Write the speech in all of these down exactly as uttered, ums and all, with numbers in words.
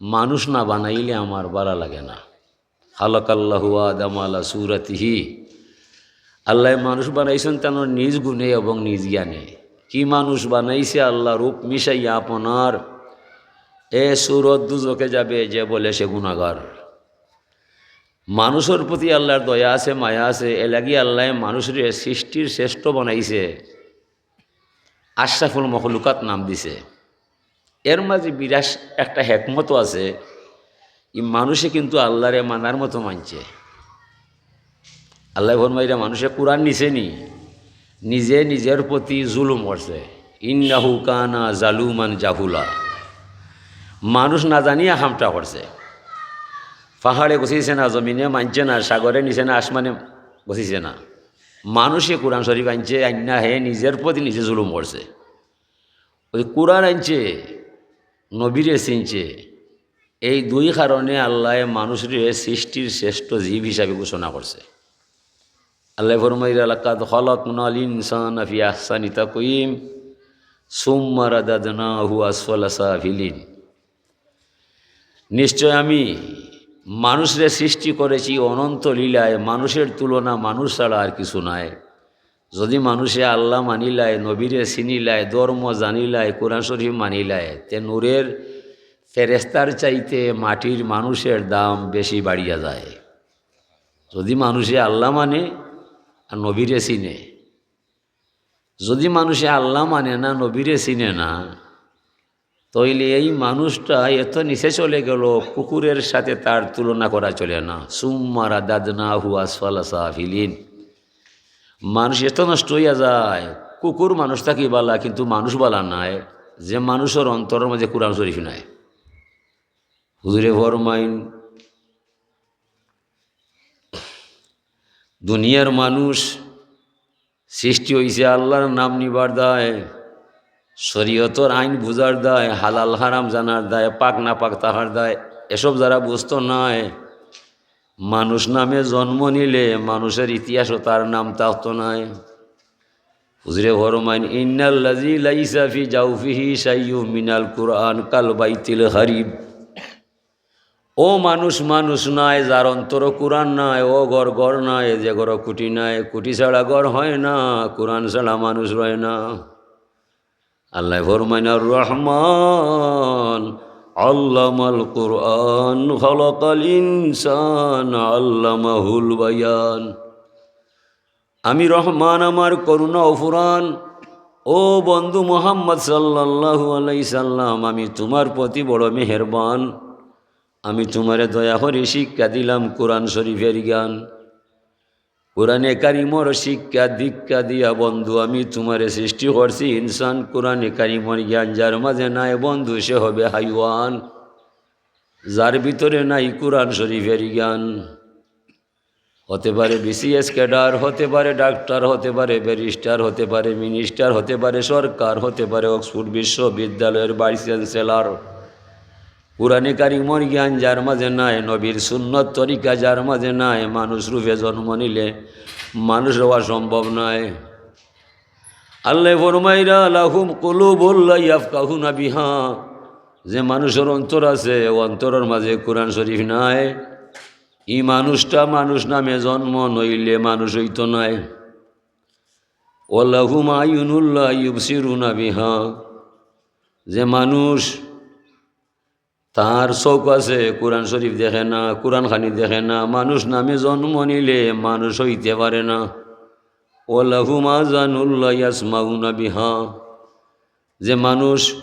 মানুষ না বানাইলে আমার ভালা লাগে না। খালাকাল্লাহু আদামা আলা সুরাতিহি। আল্লায় মানুষ বানাইছইন তান নিজ গুণে এবং নিজ জ্ঞানে। কি মানুষ বানাইছে আল্লায় রূপ মিশাইয়া আপনার? এ সুরত দুজখে যাবে যে বলে সে গুনাগার। মানুষর প্রতি আল্লার দয়া আছে, মায়া আছে, এরলাগি আল্লায় মানুষরে সৃষ্টির শ্রেষ্ঠ বানাইছে, আশরাফুল মখলুকাত নাম দিছে। এর মাঝে বিরাট একটা হেকমতও আছে। ই মানুষে কিন্তু আল্লারে মানার মতো মানছে। আল্লায় ফরমাইরা মানুষে কুরআন নিছে নি, নিজে নিজের প্রতি জুলুম করছে। ইন্নাহু কানা জালুমান জাহুলা। মানুষ না জানিয়া কামটা করছে। পাহাড়ে গছিছে না, জমিনে মানছে না, সাগরে নিছে না, আসমানে গছিছে না। মানুষে কুরআন শরীফ আনছে, আইন্না হে নিজের প্রতি নিজে জুলুম করছে। ওই কুরআন আনছে, নবীরে চিনছে। এই দুই কারণে আল্লায় মানুষরে সৃষ্টির শ্রেষ্ঠ জীব হিসাবে ঘোষণা করছে। আল্লায় ফরমাইরা, "লাকাদ খালাকনাল ইনসানা ফি আহসানি তাকওয়িম, সুম্মা রাদাদনাহু আসফালা সাফিলিন।" নিশ্চয় আমি মানুষরে সৃষ্টি করেছি অনন্ত লীলায়, মানুষের তুলনা মানুষ ছাড়া আর কিছু নাই। যদি মানুষে আল্লাহ মানিলায়, নবীরে চিনিলায়, ধর্ম জানিলায়, কোরআন শরীফ মানিলায়, তে নূরের ফেরেস্তার চাইতে মাটির মানুষের দাম বেশি বাড়িয়া যায়। যদি মানুষে আল্লাহ মানে আর নবীরে চিনে, যদি মানুষে আল্লাহ মানে না, নবীরে চিনে না, তাইলে এই মানুষটা এত নিচে চলে গেল, কুকুরের সাথে তার তুলনা করা চলে না। সুম্মা রাদাদনাহু আসফালা সাফিলিন। মানুষ এত নষ্ট হইয়া যায়, কুকুর মানুষ থাকি বালা, কিন্তু মানুষ বালা নায়, যে মানুষর অন্তরের মাঝে কোরআন শরীফ নাই। হুজুরে ফরমাইন, দুনিয়ার মানুষ সৃষ্টি হইছে আল্লাহর নাম নিবার দায়, শরীয়তর আইন বুঝার দায়, হালাল হারাম জানার দায়, পাক না পাক তাহার দায়, এসব যারা বুঝতো নায়, মানুষ নামে জন্ম নিলে মানুষের ইতিহাসও তার নাম থাকতো নায়। হুজুরে ফরমাইন, "ইন্নাল্লাযী লাইসা ফি জাওফিহি শাইউম মিনাল কুরআন কাল বাইতিল খারিব।" ও মানুষ মানুষ নায়, যার অন্তরো কোরআন নাই, ও ঘর ঘর নায়, যে ঘরো খুঁটি নাই, খুঁটি ছাড়া ঘর হয় না, কোরআন ছাড়া মানুষ রয় না। আল্লায় ফরমাইন, "আর রহমান আল্লামাল কুরআন, খালাকাল ইনসান আল্লামাহুল বায়ান।" আমি রহমান, আমার করুণা অফুরান। ও বন্ধু মুহাম্মদ সাল্লাল্লাহু আলাইহি সাল্লাম, আমি তোমার প্রতি বড় মেহেরবান। আমি তোমারে দয়া করি শিক্ষা দিলাম কোরআন শরীফের জ্ঞান। কোরআনে কারিমর শিক্ষা দীক্ষা দিয়া বন্ধু আমি তোমারে সৃষ্টি করছি ইনসান। কোরআনে কারিমর জ্ঞান যার মাঝে নাই বন্ধু, সে হবে হাইওয়ান। যার ভিতরে নাই কোরআন শরীফের জ্ঞান, হতে পারে বিসিএস ক্যাডার, হতে পারে ডাক্তার, হতে পারে ব্যারিস্টার, হতে পারে মিনিস্টার, হতে পারে সরকার, হতে পারে অক্সফোর্ড বিশ্ববিদ্যালয়ের ভাইস চ্যান্সেলর। কোরআনে কারিমর জ্ঞান যার মাঝে নাই, নবীর সুন্নত তরিকা যার মাঝে নাই, মানুষ রূপে জন্ম নিলে মানুষ হওয়া সম্ভব নয়। আল্লায় ফরমাইরা, "লাহুম কুলুবুল লা ইয়াফকাহুনা বিহা।" যে মানুষর অন্তর আছে, অন্তরর মাঝে কোরআন শরীফ নাই, ই মানুষটা মানুষ নামে জন্ম নইলে মানুষ হইতো নায়। "ওয়া লাহুম আয়ুনুল লা ইউবসিরুনা বিহা।" যে মানুষ তার চোখ আছে, কোরআন শরীফ দেখে না, কোরআন খানি দেখে না, মানুষ নামে জন্ম নিলে মানুষ হইতে পারে না। "ওয়া লাহুম আযানুল লা ইয়াসমাউনা বিহা।" যে মানুষ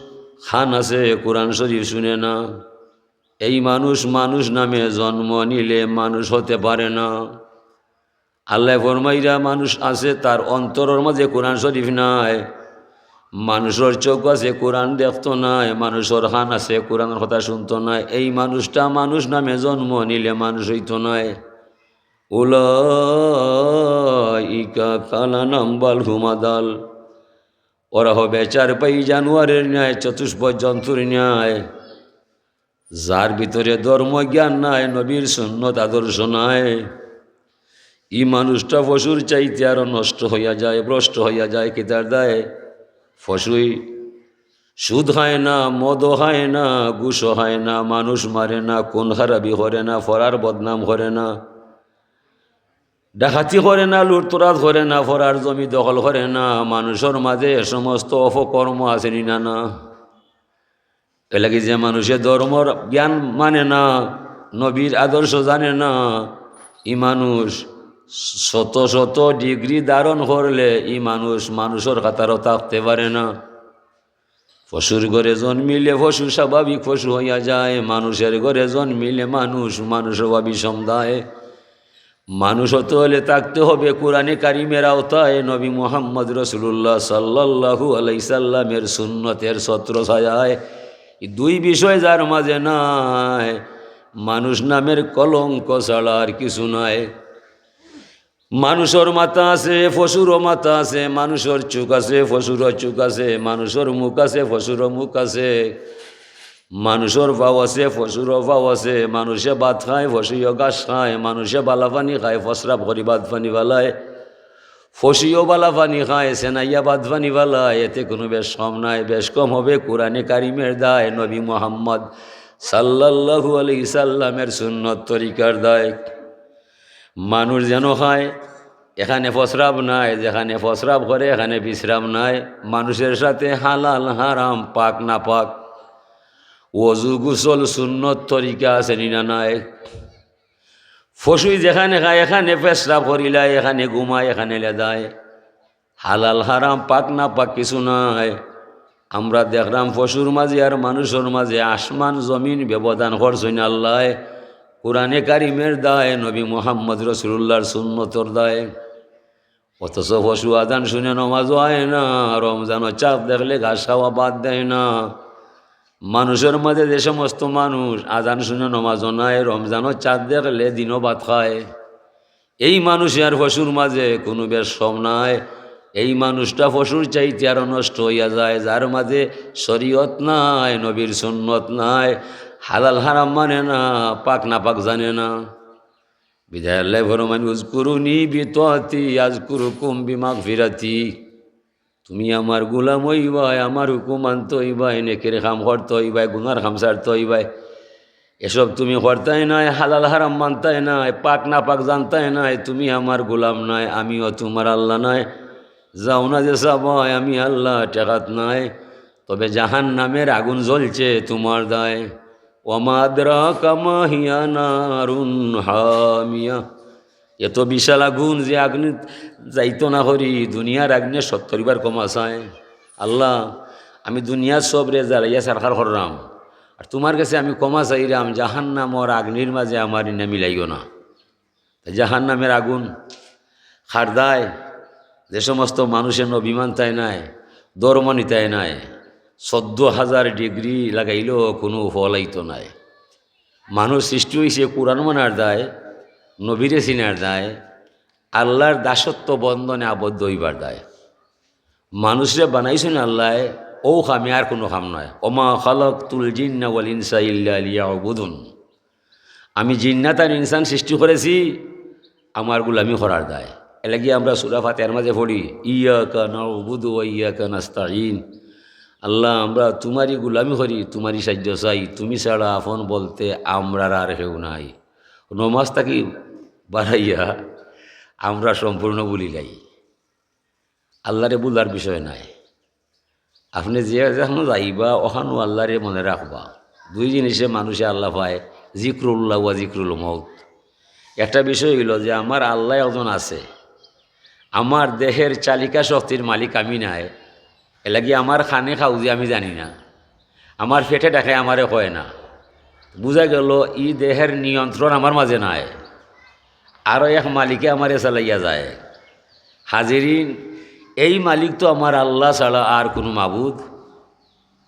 খান আছে, কোরআন শরীফ শুনে না, এই মানুষ মানুষ নামে জন্ম নিলে মানুষ হতে পারে না। আল্লায় ফরমাইরা, মানুষ আছে, তার অন্তরর মাঝে কোরআন শরীফ নাই, মানুষর চোখ আছে, কোরআন দেখতো নায়, মানুষর খান আছে, কোরআনর কথা শুনতো নায়, এই মানুষটা মানুষ নামে জন্ম নিলে মানুষ হইতো নায়। "উলাইকা কাল আনআম বাল হুম আদাল।" ওরা হবে চারপাই জানোয়ারের ন্যায়, চতুষ্পদ জন্তুর ন্যায়। যার ভিতরে ধর্ম জ্ঞান নাই, নবীর সুন্নত আদর্শ নাই, ই মানুষটা পশুর চাইতে আরো নষ্ট হইয়া যায়, ভ্রষ্ট হইয়া যায়। কিতার দায়? পশুই সুদ খায় না, মদও খায় না, ঘুষও খায় না, মানুষ মারে না, খুন খারাপি করে না, ফরার বদনাম করে না, ডাকাতি করে না, লুটতরাজ করে না, ফরার জমি দখল করে না, মানুষর মাঝে এ সমস্ত অপকর্ম আছে নি না? না। এর লাগি যে মানুষে ধর্মর জ্ঞান মানে না, নবীর আদর্শ জানে না, ই মানুষ শত শত ডিগ্রি ধারণ করলে ই মানুষ মানুষর কাতারও থাকতে পারে না। পশুর ঘরে জন্মিলে পশু স্বাভাবিক পশু হইয়া যায়, মানুষের ঘরে জন্মিলে মানুষ মানুষ হওয়া বিষম দায়। মানুষ হতে হলে থাকতে হবে কোরআনে কারিমের আওতায়, নবী মুহাম্মদ রাসূলুল্লাহ সাল্লাল্লাহু আলাইহি সাল্লামের সুন্নতের ছত্র ছায়ায়। এই দুই বিষয় যার মাঝে নাই, মানুষ নামের কলঙ্ক ছাড়া আর কিছু নাই। মানুষর মাথা আছে, পশুরও মাথা আছে, মানুষর চোখ আছে, পশুরও চোখ আছে, মানুষর মুখ আছে, পশুরও মুখ আছে, মানুষর পাও আছে, পশুরও পাও আছে, মানুষে ভাত খায়, পশুও ঘাস খায়, মানুষে বালা পানি খায়, প্রস্রাব করি ভাত পানি ফালায়, পশুও বালা পানি খায়, সেনাইয়া ভাত পানি ফালায়, এতে কোনো বেশ কম নাই। বেশ কম হবে কোরআনে কারিমের দায়, নবী মুহাম্মদ সাল্লাল্লাহু আলাইহি সাল্লামের সুন্নত তরিকার দায়। মানুষ যেন খায়, এখানে প্রস্রাব নাই, যেখানে প্রস্রাব করে এখানে বিশ্রাম নাই। মানুষের সাথে হালাল হারাম, পাক না পাক, ওযু গোসল সুন্নত তরিকা আছে নি না নাই? পশুই যেখানে খায় এখানে পেশাব করিলায়, এখানে ঘুমায়, এখানে লেদায়। হালাল হারাম, পাক না পাক কিছু নাই। আমরা দেখলাম পশুর মাঝে আর মানুষর মাঝে আসমান জমিন ব্যবধান করছইন আল্লায়। কোরআনে কারিমের দায়, নবী মুহাম্মদ রাসূলুল্লাহর সুন্নতর দায়। অথচ পশু আজান শুনে নমাজও আয় না, রমজানও চাঁদ দেখলে ঘাস খাওয়া বাদ দেয় না। মানুষর মাঝে যে সমস্ত মানুষ আজান শুনে নমাজও নাই, রমজানও চাঁদ দেখলে দিনও ভাত খায়, এই মানুষে আর পশুর মাঝে কোনো বেশ কম নাই। এই মানুষটা পশুর চাইতে আরো নষ্ট হইয়া যায়, যার মাঝে শরীয়ত নাই, নবীর সুন্নত নাই, হালাল হারাম মানে না, পাক না পাক জানে না। বিধায় আল্লায় ফরমাইন, "উযকুরুনি বিতাআতি আযকুরকুম বিমাগফিরাতি।" তুমি আমার গোলাম অইবায়, আমার হুকুম মানতে অইবায়, নেকির কাম করতে অইবায়, গুনার কাম ছাড়তে অইবায়। এসব তুমি করতায় নায়, হালাল হারাম মানতায় নায়, পাক না পাক জানতায় নায়, তুমি আমার গোলাম নায়, আমিও তুমার আল্লাহ নায়। যাও না যে চাবায়, আমি আল্লাহ ঠেকাত নায়। তবে জাহান্নামের আগুন জ্বলছে তুমার দায়। ওয়া মা আদরাকা মা হিয়া নারুন হামিয়া। এত বিশাল আগুন যে আগুনে যাইতো না করি, দুনিয়ার আগুনে সত্তর বার কম আছায়। আল্লাহ, আমি দুনিয়ার সবরে জ্বালাইয়া ছারখার করলাম, আর তুমার গেছে আমি ক্ষমা চাইরাম, জাহান্নামর আগুনর মাঝে আমারে ইনো মিলাইও না। তে জাহান্নামের আগুন কার দায়? যে সমস্ত মানুষে নবী মানতায় নায়, ধর্ম নিতায় নায়, চৌদ্দ হাজার ডিগ্রি লাগাইলেও কোনো ফল আইতো নায়। মানুষ সৃষ্টি অইছে কোরআন মানার দায়, নবীরে চিনার দায়, আল্লাহর দাসত্ব বন্ধনে আবদ্ধ অইবার দায়। মানুষরে বানাইছইন আল্লায় অউ কামে, আর কুনু কাম নায়। ওমা খালাকতুল জিন্না ওয়াল ইনসা ইল্লা লিয়াবুদুন। আমি জিন্নাত আর ইনসান সৃষ্টি করেছি আমার গোলামি করার দায়। এরলাগি আমরা সূরা ফাতিহার মাঝে পড়ি, ইয়াকা না'বুদু ওয়া ইয়াকা নাস্তাইন। আল্লাহ, আমরা তুমারই গোলামি করি, তুমারই সাহায্য চাই, তুমি ছাড়া আপন বলতে আমরার আর কেউ নাই। নমাজ থাকি বারাইয়া আমরা সম্পূর্ণ ভুলিলাই। আল্লাহরে ভুলার বিষয় নায়। আপনে যে যেখানো যাইবা, অখানো আল্লাহরে মনে রাখবা। দুই জিনিসে মানুষে আল্লাহ পায়, জিক্রুল্লাহ ওয়া জিক্রুল মউত। একটা বিষয় অইলো যে আমার আল্লাহ একজন আছে, আমার দেহের চালিকা শক্তির মালিক আমি নায়, এরলাগি আমার কানে খাউ যে আমি জানি না, আমার পেটে ডাকে আমারে কয় না। বুঝা গেল ই দেহের নিয়ন্ত্রণ আমার মাঝে নায়, আরো এক মালিকে আমারে চালাইয়া যায়। হাজিরিন, এই মালিক তো আমার আল্লাহ ছাড়া আর কুনু মাবুদ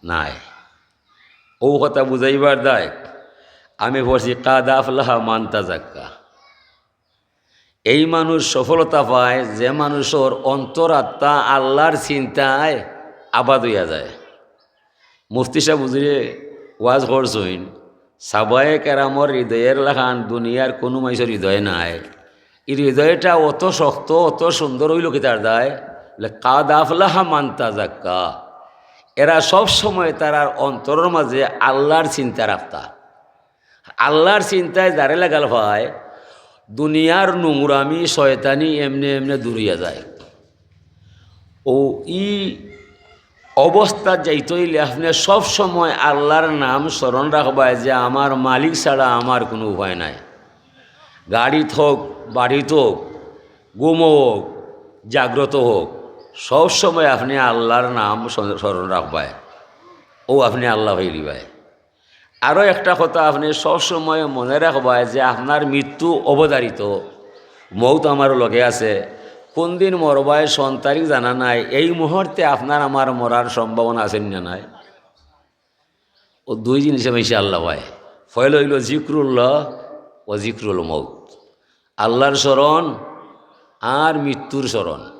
নাই। অউ কথা বুঝাইবার দায় আমি পড়ছি, কাদ আফলাহা মান তাজাক্কা। এই মানুষ সফলতা পায় যে মানুষর অন্তরাত্মা আল্লাহর চিন্তায় আবাদ অইয়া যায়। মুফতি সাব হুজুরে ওয়াজ করছইন, সাহাবায়ে কেরামর হৃদয়ের লাখান দুনিয়ার কুনু মাইনষর হৃদয় নাই। ই হৃদয়টা অত শক্ত, অত সুন্দর অইলো কিতার দায়? বলে, "কাদ আফলাহা মান তাজাক্কা।" এরা সব সময় তারার অন্তরর মাঝে আল্লাহর চিন্তা রাখতা। আল্লাহর চিন্তায় যারে লাগাল পায়, দুনিয়ার নোংরামি, শয়তানি এমনে এমনে দূর অইয়া যায়। অউ ই অবস্থাত যাইতে অইলে আপনে সব সময় আল্লাহর নাম স্মরণ রাখবায় যে আমার মালিক ছাড়া আমার কুনু উপায় নাই। গাড়িত হোক, বাড়িত হোক, ঘুমো হোক, জাগ্রত হোক, সব সময় আপনে আল্লাহর নাম স্মরণ স্মরণ রাখবায়। অউ আপনে আল্লাহ পাইলিবায়। আরও একটা কথা আপনে সব সময় মনে রাখবায় যে আপনার মৃত্যু অবধারিত, মউত আমার লগে আছে। কুনদিন মরবায়, সন তারিখ জানা নাই, এই মুহূর্তে আপনার আমার মরার সম্ভাবনা আছে না নাই? অউ দুই জিনিসে বেশি আল্লাহ পায়। পয়লা অইলো জিক্রুল্লাহ ও জিক্রুল মউত, আল্লাহর স্মরণ আর মৃত্যুর স্মরণ।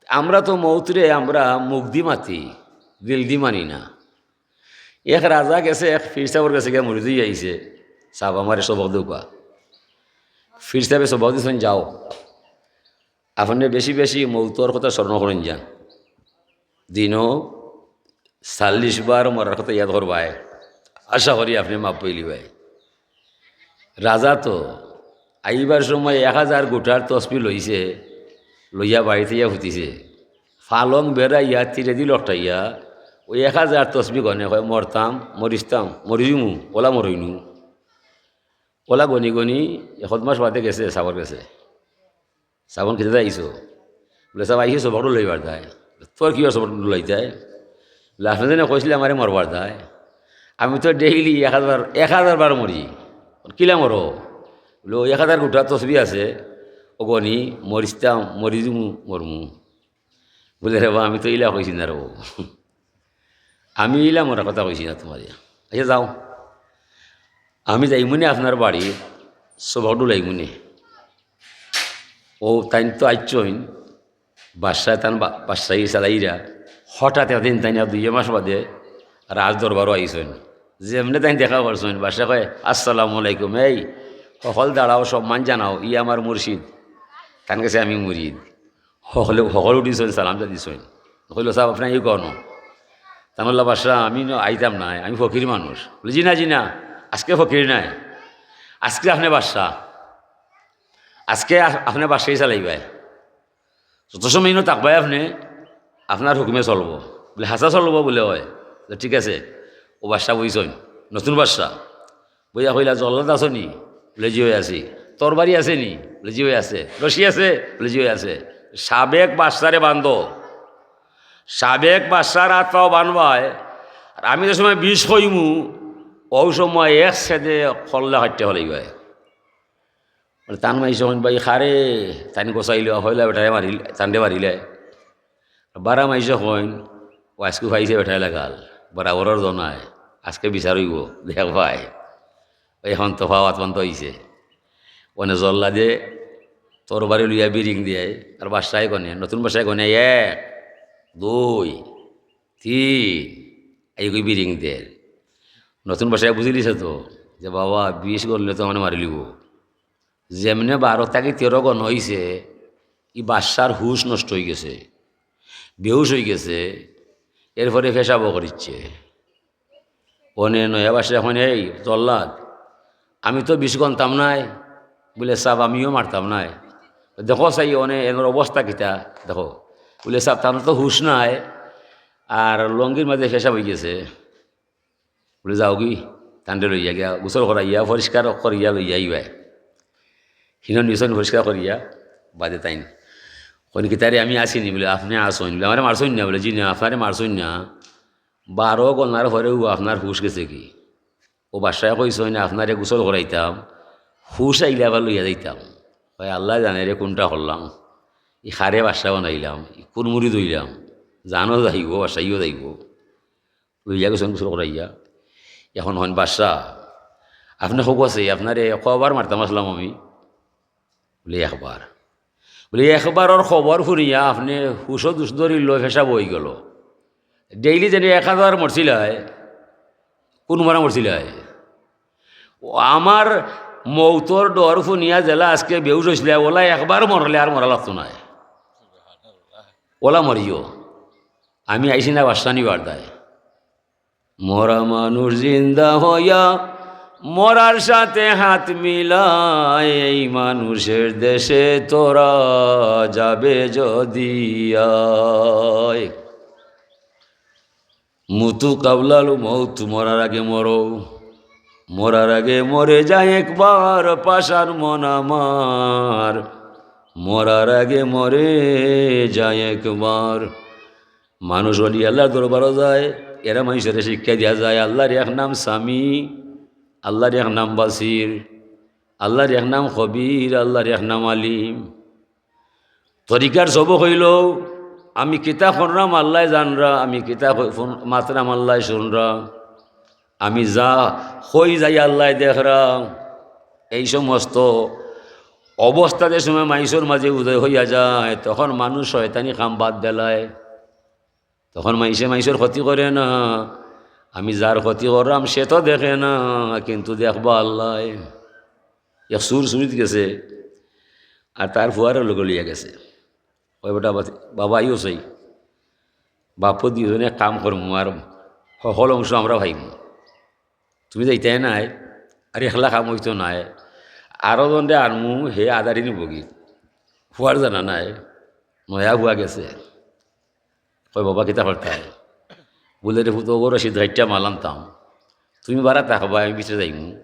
আমরা তো মউতরে আমরা মুখদি মাতি, দিলদি মানি না। এক রাজা গেছে এক পীর সাবর গেছে গিয়া মুরিদ অইয়া আইছে, "সাব, আমারে সবক দেউক্কা।" পীর সাবে সবক দিছইন, "যাও, আপনে বেশি বেশি মউতর কথা স্মরণ করইন যান, দিনো চাল্লিশ বার মরার কথা ইয়াদ করবায়, আশা করি আপনে মাফ পাইলিবায়।" রাজা তো আইবার সময় এক হাজার গুটার তসবি লইছে, লইয়া বাড়িত আইয়া ফুতিছে। ফালং বেড়াইয়া তিরেদি লটকাইয়া অউ এক হাজার তসবি গনে, কয়, "মরতাম, মরিস্তাম, মরিযিমু, অলা মরইনু।" অলা গনি গনি এক মাস বাদে গেছে সাবর গেছে। "সাব, অখন কিতা আইছো?" বলে, "সাব, আইছি সবক লইবার দায়।" "তোর কিওর সবক লইতায়?" বলে, "আপনে যেন কইছলে আমারে মরবার দায়, আমি তো ডেইলি এক হাজার, এক হাজার বার মরি, কিলা মরো?" বলে, "অউ এক হাজার গুটা তসবি আছে, অউ গনি, মরিস্তাম, মরিযিমু, মরমু।" বলে, "রে বা, আমি তো ইলা কইছি না রে বা, আমি ইলা মরার কথা কইছি না তুমারে। আচ্ছা যাও, আমি যাইমুনে আপনার বাড়ি, সবক লইমুনে।" অউ তাইন তো আইছইন, বাদশায় তান বা-, বাদশাহী চালাইরা, হঠাৎ একদিন তাইন আর দুই মাস বাদে রাজ দরবারো আইছইন। যেমনে তাইন দেখা করছইন, বাদশায় কয়, "আসসালামু আলাইকুম, এই হকল দাঁড়াও, সম্মান জানাও, ই আমার মুর্শিদ, তান গেছে আমি মুরিদ।" হকলে, হকল উঠিছইন, সালামটা দিছইন। কইলো, "সাব, আপনে ই কনো?" তান কইলা, "বাদশা, আমি ন-, আইতাম নায়, আমি ফকির মানুষ।" বলে, "জি না, জি না, আজকে ফকির নায়, আজকে আপনে বাদশা, আজকে আ-, আপনে বাদশাহী চালাইবায়, যত সময় ইনো থাকবায় আপনে, আপনার হুকুমে চলবো।" বলে, "হাছা চলবো?" বলে, "অয়।" বলে, "ঠিক আছে।" অউ বাদশা বইছইন, নতুন বাদশা। বইয়া কইলা, "জল্লাদ আছো নি?" বলে, "জি অয় আছি।" "তরবারি আছে নি?" বলে, "জি অয় আছে।" "রশি আছে?" বলে, "জি অয় আছে।" সাবেক বাদশারে বান্ধো, সাবেক বাদশার আত পাও বানবায়। আর আমি যে সময় বিষ কইমু, অউ সময় এক ছেদে কল্লা কাটিয়া ফালাইবায়। বলে, তান মাইনষে কইন, "ভাই, কারে?" তাইন গছাইল, অইলা বেটায় মারিল, তানরে মারিলে। বারা মাইনষে কইন, "অউ আইজকু পাইছে বেটায় লাগাল, বরাবরর জনায়, আইজকে বিচার অইবো, দেখবায়।" অখন তো ফাও আতপান্ত অইছে। অনে জল্লাদে তরবারি লইয়া বিরিং দেয়, আর বাদশায় গনে, নতুন বাদশায় গনে, এক, দুই, তিন, এইগু বিরিং দের। নতুন বাদশায় বুঝিলিছে তো যে, "বাবা, বিষ গনলে তো আমারে মারিলিবো।" যেমনে বারো থাকি তেরো গনা অইছে, ই বাদশার হুশ নষ্ট অইগেছে, বেহুশ অইগেছে, এরপরে পেশাবও করিচ্ছে। অনে নয়া বাদশায় কইন, "এই জল্লাদ, আমি তো বিষ গনতাম নায়।" বলে, "সাব, আমিও মারতাম নায়। দেখো চাই অনে এনর অবস্থা কিতা দেখো।" বলে, "সাব, তান তো হুশ নাই, আর লুঙ্গির মাঝে পেশাব অইগেছে।" বলে, "যাওগি, তানরে লইয়া গিয়া গোসল করাইয়া পরিষ্কার করিয়া লইয়া আইবায়।" হিনো নিছইন পরিষ্কার করিয়া বাদে তাইন কইন, "কিতারে, আমি আছি নি?" বলে, "আপনে আছইন।" বলে, "আমারে মারছইন না?" বলে, "জি না, আপনারে মারছইন না। বারো গনার পরেও আপনার হুশ গেছে কি?" অউ বাদশায় কইছইন, "আপনারে গোসল করাইতাম, হুশ আইলে আবার লইয়া যাইতাম।" কয়, "আল্লায় জানে রে, কুনটা করলাম, ই কারে বাদশা বানাইলাম, ই কুন মুরিদ অইলাম, জানও যাইবো, বাদশাইও যাইবো।" লইয়া গেছইন গোসল করাইয়া। অখন কইন, "বাদশা, আপনে কউক্কা চাই, আপনারে কয়বার মারতাম আছলাম আমি?" বলে, "একবার।" বলে, "একবারর খবর হুনিয়া আপনে হুশো দুশ ধরিল, পেশাব অইগেলো। ডেইলি যেন এক হাজার মরছিলায়, কুন মরা মরছিলায়? অউ আমার মউতর ডর হুনিয়া যেলা আইজকে বেহুশ অইছলায়, অলা একবার মরলে আর মরা লাগতো নায়। অলা মরিও।" আমি আইছি না বাদশা নিবার দায়। মরা মানুষ জিন্দা হইয়া মরার সাথে হাত মিলায়, এই মানুষের দেশে তোরা যাবে যদি আয়। মুতু কাবলাল মউত, মরার আগে মরো, মরার আগে মরে যায় একবার পাষাণ মন আমার, মরার আগে মরে যায় একবার। মানুষ অলি আল্লাহর দরবারো যায়, এরা মানুষরে শিক্ষা দিয়া যায়, আল্লাহর এক নাম সামি, আল্লাহর এক নাম বাসির, আল্লাহর এক নাম খবির, আল্লাহর এক নাম আলিম। তরিকার সবক অইলো, আমি কিতা কররাম আল্লায় জানরা, আমি কিতা কই-, ফোন-, মাতরাম আল্লায় শুনরা, আমি যা কই যাই আল্লায় দেখরা। এই সমস্ত অবস্থা যে সময় মাইনষর মাঝে উদয় হইয়া যায়, তখন মানুষ শয়তানি কাম বাদ দেলায়। তখন মাইনষে মাইনষর ক্ষতি করে না। আমি যার ক্ষতি কররাম সে তো দেখে না, কিন্তু দেখবা আল্লায়। এক চুর চুরিত গেছে, আর তার ফুয়ারে লগে লইয়া গেছে। কয়, "বেটা, বাবা আইও চাই, বাপো দুইজনে কাম করমু, আর হকল অংশ আমরা পাইমু। তুমি যাইতায় নায়, আর একলা কাম অইতো নায়।" আরো জনরে আনমু, হে আদারি নিবগি। ফুয়ার জানা নাই, নয়া ফুয়া গেছে। কয়, "বাবা, কিতা করতায়?" বুলে, "রে ফুত, অগো রশিদ গাইট্টা মাল আনতাম, তুমি বারা থাকবায়, আমি ভিতরে যাইমু।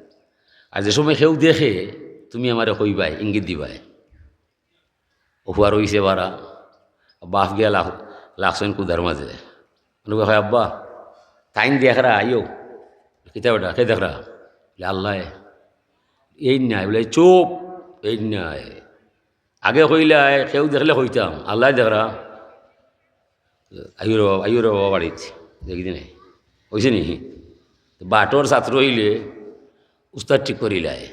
আর যে সময় কেউ দেখে, তুমি আমারে কইবায়, ইঙ্গিত দিবায়।" অউ ফুয়া রইছে বারা, বাফ গিয়া লাগ-, লাগছইন কুদার মাঝে। অনো কয়, "আব্বা, তাইন দেখরা, আইও।" "কিতা বেটা, কে দেখরা?" বুলে, "আল্লায়।" "এই নাই।" বুলে, "চুপ, এই নাই।" আগে কইলায়, কেউ দেখলে কইতাম, আল্লায় দেখরা। আইও রে বাবা, আইও রে বাবা বাড়িত, দেখি দিনে। অইছে নি? বাটর ছাত্র অইলে উস্তাদ ঠিক করিলায়,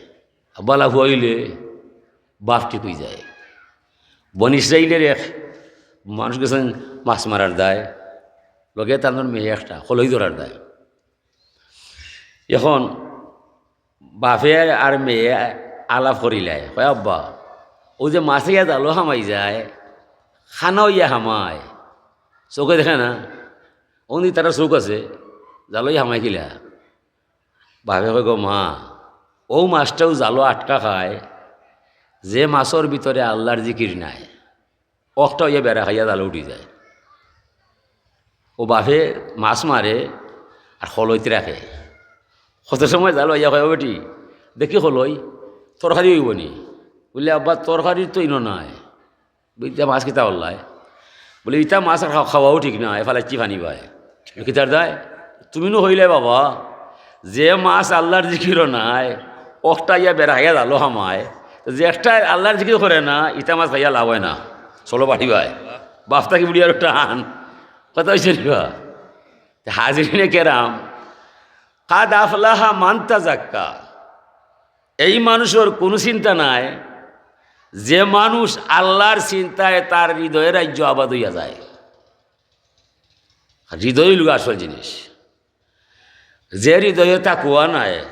বালা ফুয়া অইলে বাফ ঠিক অইযায়। বনি ইসরাইলর এক মানুষ গেছইন মাছ মারার দায়, লগে তানর মেয়ে একটা, খলই ধরার দায়। এখন বাফে আর মেয়ে আলাপ করিলায়, কয়, "আব্বা, অউ যে মাছ ইয়া জালো হামাই যায়, কানা অইয়া হামায়, চউখে দেখে না, অউ নি তারার চউখ আছে, জালো ইয়া হামায় কিলা?" বাফে কয়, "গো মা, অউ মাছটাউ জালো আটকা খায়, যে মাছর ভিতরে আল্লার জিকির নাই।" অখটা অইয়া বেড়া খাইয়া জালো উঠি যায়। অউ বাফে মাছ মারে আর খলইত রাখে। কত সময় জালো আইয়া কয়, "ও বেটি, দেখি খলই, তরকারি অইবো নি?" বুলে, "আব্বা, তরকারি তো ইনো নাই।" বুলে, "ইতা মাছ কিতা করলায়?" বুলে, "ইতা মাছ আর খা-, খাওয়াও ঠিক নায়, ফালাইছি পানি বায়।" কিতার দায়? "তুমি নু কইলায় বাবা, যে মাছ আল্লার জিকিরও নাই, অখটা ইয়া বেড়া খাইয়া জালো হামায়, তো যে একটা আল্লার জিকির করে না, ইতা মাছ খাইয়া লাভ অয় না, চলো বাড়ি বায়।" বাফ থাকি বুড়ি আর টান, কথা অইছে নি বা? তে হাজিরিনে কেরাম, কাদ আফলাহা মান তাজাক্কা, এই মানুষর কুনু চিন্তা নাই, যে মানুষ আল্লার চিন্তায় তার হৃদয়ে রাজ্য আবাদ অইয়া যায়। হৃদয় অইলো আসল জিনিস। যে হৃদয়ে তাকুয়া নাই,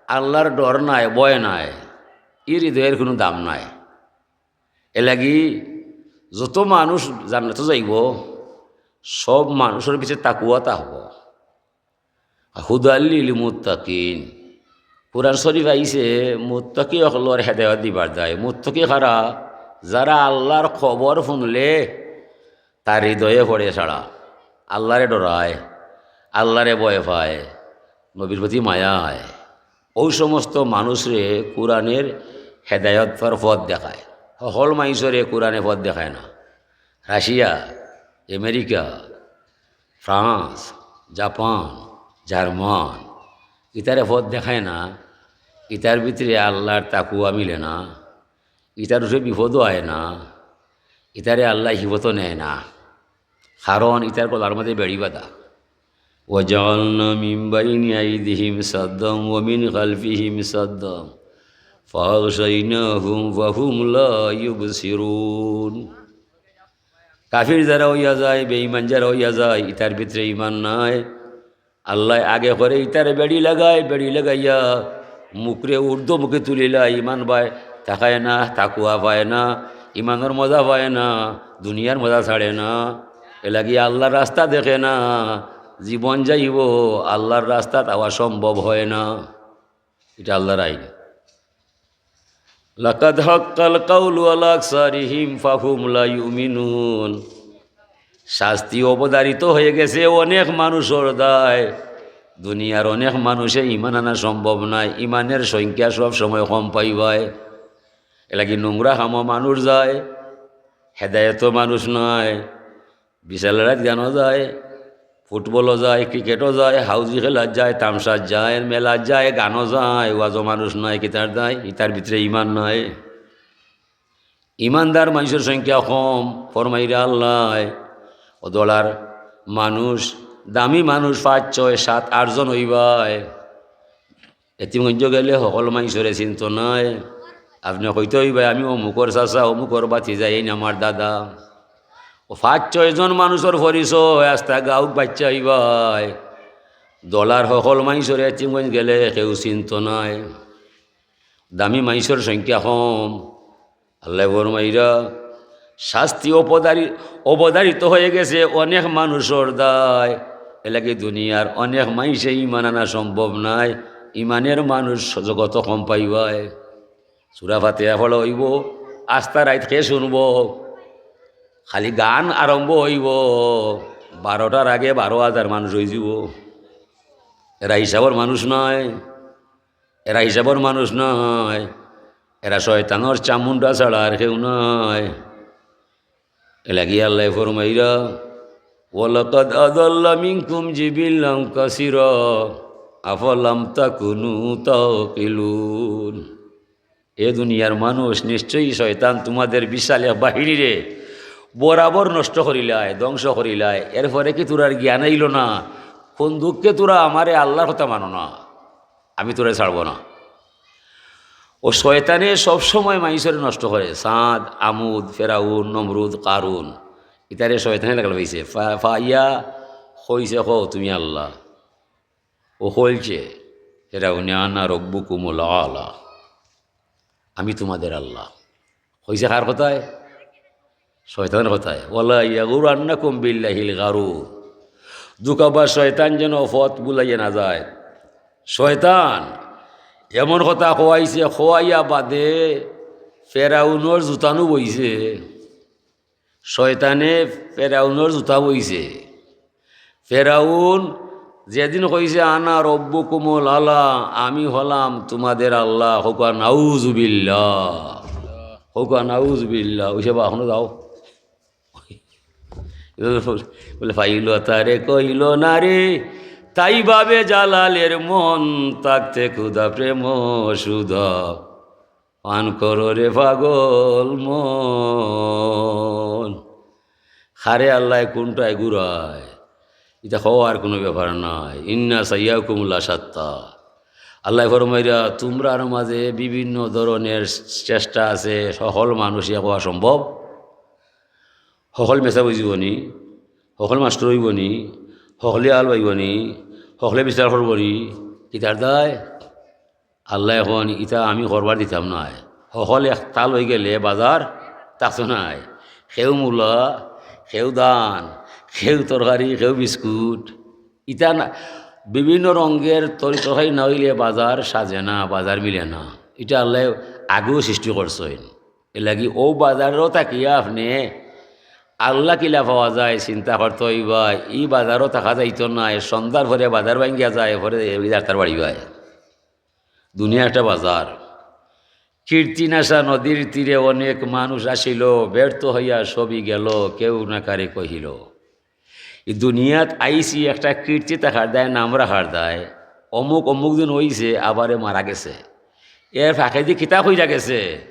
আল্লার ডর নাই, ভয় নাই, ই হৃদয়র কুনু দাম নাই। এরলাগি যত মানুষ জান্নাতো যাইবো, সব মানুষর ভিতরে তাকুয়া থাকবো। হুদাল লিল মুত্তাকিন। কুরআন শরীফ আইছে মুত্তাকি অকলর হেদায়ত দিবার দায়। মুত্তাকি কারা? যারা আল্লার খবর হুনলে তার হৃদয়ে পড়ে ছাড়া, আল্লারে ডরায়, আল্লারে ভয় পায়, নবীর প্রতি মায়া অয়। অউ সমস্ত মানুষরে কুরআনের হেদায়তর পথ দেখায়। হকল মাইনষরে কুরআনে পথ দেখায় না। Russia, America, France, Japan, German, ইতারে পথ দেখায় না, ইতার ভিতরে আল্লার তাকুয়া মিলে না, ইতার উপরে বিপদও আয় না, ইতারে আল্লায় হিফজো নেয় না, কারণ ইতার গলার মাঝে বেড়ি বাঁধা। وجعلنا من بين أيديهم سدا ومن خلفهم سدا فأغشيناهم فهم لا يبصرون। কাফির যারা অইয়া যায়, বেঈমান যারা অইয়া যায়, ইতার ভিতরে ইমান নাই। আল্লায় আগে করে ইতারে বেড়ি লাগায়, বেড়ি লাগাইয়া মুখরে ঊর্ধ্বমুখী তুলিলায়, ইমান পায়, তাকায় না, তাকুয়া পায় না, ইমানর মজা পায় না, দুনিয়ার মজা ছাড়ে না। এরলাগি আল্লার রাস্তা দেখে না, জীবন যাইবো, আল্লাহর রাস্তাত আওয়া সম্ভব হয় না। ইটা আল্লাহর আইন। লাকাদ হাক্কাল কাউলু আলা আকসারিহিম ফাহুম লা ইউমিনুন। শাস্তি অবধারিত হয়ে গেছে অনেক মানুষর দায়। দুনিয়ার অনেক মানুষে ইমান আনা সম্ভব নায়, ইমানের সংখ্যা সব সময় কম পাইবায়। এলাগি নোংরা কামো মানুষ যায়, হেদায়েতো মানুষ নায়। বিশাল লড়াইত গানো যায়, ফুটবলো যায়, ক্রিকেটো যায়, হাউজি খেলাত যায়, তামশাত যায়, মেলাত যায়, গানো যায়, ওয়াজো মানুষ নাই, কিতার দায়, ইতার ভিতরে ইমান নাই। ইমানদার মানুষর সংখ্যা কম, ফরমাইরা আল্লায়, ও দলার মানুষ, দামি মানুষ পাঁচ, ছয়, সাত, আট জন অইবায়। এতিমগঞ্জ গেলে হকল মাইনষরে চিনতো নায়। আপনে কইতো অইবায়, "আমি অমুকর চাচা, অমুকর ভাতিজা, এইন আমার দাদা।" ও পাঁচ ছয় জন মানুষর পরিচয়, আস্তা গাউক বাইচ্চা অইবায়। দলার হকল মাইনষরে এতিমগঞ্জ গেলে কেউ চিনতো নায়। দামি মাইনষর সংখ্যা কম। আল্লায় ফরমাইরা, শাস্তি অবধারি-, অবধারিত হয়ে গেছে অনেক মানুষর দায়। এলাগি দুনিয়ার অনেক মাইনষে ইমান আনা সম্ভব নায়। ইমানের মানুষ জগতো কম পাইবায়। সূরা ফাতিহা পড়া অইবো, আস্তা রাইত কে শুনবো? খালি গান আরম্ভ অইবো, বারোটার আগে বারো হাজার মানুষ অইযিবো। এরা হিসাবর মানুষ নায়। এরা হিসাবর মানুষ নায়, এরা শয়তানর চামুন্ডা ছাড়া আর কেউ নায়। এলাগি আল্লায় ফরমাইরা, "ওয়ালাকাদ আদাল্লা মিনকুম জিবিল্লাম কাসিরা, আফালাম তাকুনু তাকিলুন।" এ দুনিয়ার মানুষ, নিশ্চয়ই শয়তান তোমাদের বিশাল এক বাহিনীরে বরাবর নষ্ট করিলায়, ধ্বংস করিলায়। এরপরে কি তোরার জ্ঞান আইলো না? কোন দুঃখে তোরা আমারে আল্লাহর কথা মানো না? আমি তোরে ছাড়বো না। ও শয়তানে সবসময় মাইনষরে নষ্ট করে। সাদ, আমুদ, ফেরাউন, নমরুদ, কারুন, ইতারে শয়তানে লাগাল পাইছে। ফা-, ফাইয়া কইছে, "কও তুমি আল্লাহ।" ও কইছে, "ফেরাউনে আনা রব্বুকুমুল আলা, আমি তোমাদের আল্লাহ।" কইছে কার কথায়? শয়তানের কথায়। "ওয়ালা ইয়াগুরান্নাকুম বিল্লাহিল গারুর।" ধোঁকাবাজ শয়তান যেন পথ ভুলাইয়া না যায়। শয়তান এমন কথা কওয়াইছে, কওয়াইয়া বাদে ফেরাউনর জুতানো বইছে। শয়তানে ফেরাউনর জুতা বইছে। ফেরাউন যেদিন কইছে, "আনা রব্বুকুমুল আলা, আমি হলাম তোমাদের আল্লাহ", কউক্কা নাউজুবিল্লাহ, কউক্কা নাউজুবিল্লাহ। ওই সব এখনো যাও। বলে, "পাইল তারে কইল নারী, তাই ভাবে জালালের মন, থাকতে ক্ষুধা প্রেম সুধা, পান করো রে পাগল মন।" কারে আল্লায় কোনটায় ঘুরায়, ইটা কওয়ার কুনু ব্যাপার নায়। "ইন্না সাইয়াকুমুল লাশাত্তা।" আল্লায় ফরমাইরা, "তোমরার মাঝে বিভিন্ন ধরনের চেষ্টা আছে, হকল মানুষ ইয়া কওয়া সম্ভব? হকল মেসাব অইযিবো নি? হকল মাস্টর অইবো নি? হকলে আল পাইবো নি? হকলে বিচার করবো নি?" কিতার দায়? আল্লায় কইন, "ইতা আমি করবার দিতাম নায়।" হকল একতাল অইগেলে বাজার থাকতো নায়। কেউ মুলা, কেউ ধান, কেউ তরকারি, কেউ বিস্কুট। ইতা না, বিভিন্ন রঙের তরি তরকারি না অইলে বাজার সাজে না, বাজার মিলে না। ইটা আল্লায় আগেউ সৃষ্টি করছইন। এরলাগি অউ বাজারো থাকিয়া আপনে আল্লাহ কিলা পাওয়া যায় চিন্তা করতে অইবা। ই বাজারো থাকা যাইতো নায়, সন্ধ্যার পরে বাজার ভাঙ্গিয়া যায়, পরে যারতার বাড়ি বায়। দুনিয়া একটা বাজার। কীর্তিনাশা নদীর তীরে অনেক মানুষ আসিল, ব্যর্থ হইয়া সবই গেল, কেউ না কারে কহিল। ই দুনিয়াত আইছি একটা কীর্তি থাকার দায়, নাম রাখার দায়, অমুক অমুক দিন অইছে, আবারে মারা গেছে। এর ফাঁকেদি কিতা কইরা গেছে,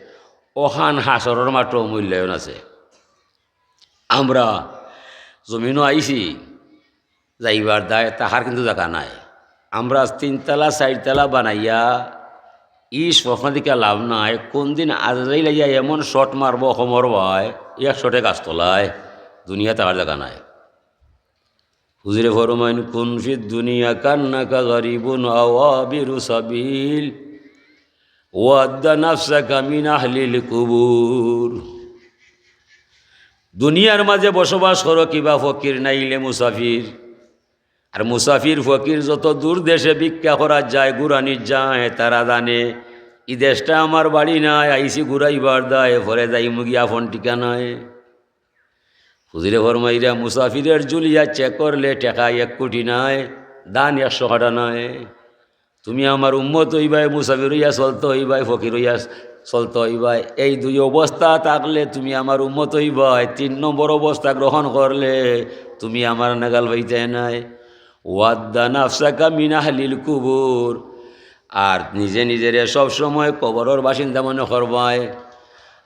অখান হাশরর মাঠো মূল্যায়ন আছে। আমরা জমিনো আইছি, যাইবার দায়, থাকার কিন্তু জাগা নাই। আমরা তিনতলা, চাইরতলা বানাইয়া ই স্বপ্ন দেখিয়া লাভ নাই। কোন দিন আজরাইল আইয়া এমন শট মারবো, খমর ভাই, এক শটে গাছ তলায়, দুনিয়া থাকার জাগা নাই। হুজুরে ফরমাইন, "কুন ফিদ দুনিয়া কান্নাকা গারিবুন আও আবিরু সাবিল, ওয়াদ্দা নাফসাকা মিন আহলিল কুবুর।" দুনিয়ার মাঝে বসবাস করো কিবা ফকির নাইলে মুসাফির। আর মুসাফির ফকির যত দূর দেশে ভিক্ষা করার যায়, ঘুরানির যায়, তারা জানে, "ই দেশটা আমার বাড়ি নায়, আইছি ঘুরাইবার দায়, পরে যাইমুগি আপন ঠিকানায়।" হুজুরে ফরমাইরা, "মুসাফিরের ঝুলিয়া চেক করলে টেকা এক কোটি নায়, ধান একশো কাটা নায়।" তুমি আমার উম্মত অইবায়, মুসাফির অইয়া চলতে অইবায়, ফকির অইয়া চলতে অইবায়। এই দুই অবস্থা থাকলে তুমি আমার উম্মত অইবায়। তিন নম্বর অবস্থা গ্রহণ করলে তুমি আমার নাগাল পাইতায় নায়। ওয়াদ্দা নাফসাকা মিন আহলিল কুবুর। আর নিজে নিজেরে সব সময় কবরর বাসিন্দা মনে করবায়।